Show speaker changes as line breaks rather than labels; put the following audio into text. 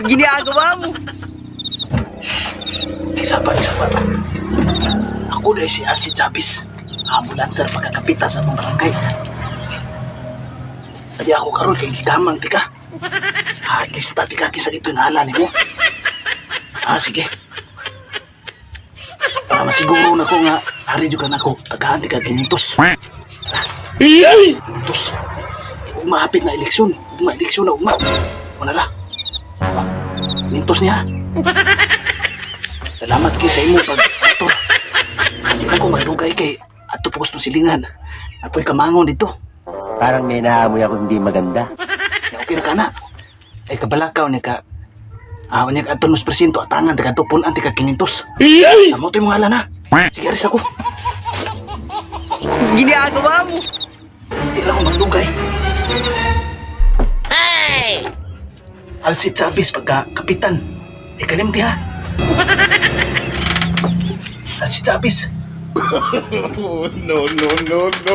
Ginagawa mo.
Isa pa, isa pa. Ako dahil si Alcy Chavez, ambulancer pagkakapita sa atong barangay. Adi ako karon kay gidamang tika. Ah, lista tika kisa dito nahala nimo. Ah, sige. Para masiguro na ko nga hari jud ka nako, tagaan tika 500. Ah, 500. Ugma hapit na eleksyon, ugma eleksyon na ugma. Una ra. Ah, 500 niya. Salamat kay sa imo pag ato. Hindi na ko magdugay kay ato po gusto silingan. Apoy kamangon dito.
Parang may naamoy ako hindi maganda.
Ya, okay ra ka na. Ay kabalakaw ni ka. Ah, unya ka aton mas presinto atangan tika tupon an tika 500. Amo to imong ngalan ha. Sige, aris ako.
Ginagawa mo.
Hindi lang ako magdugay. Alcid Chavez pagka kapitan. Ikalimti ha. Alcid Chavez.
No, no, no, no.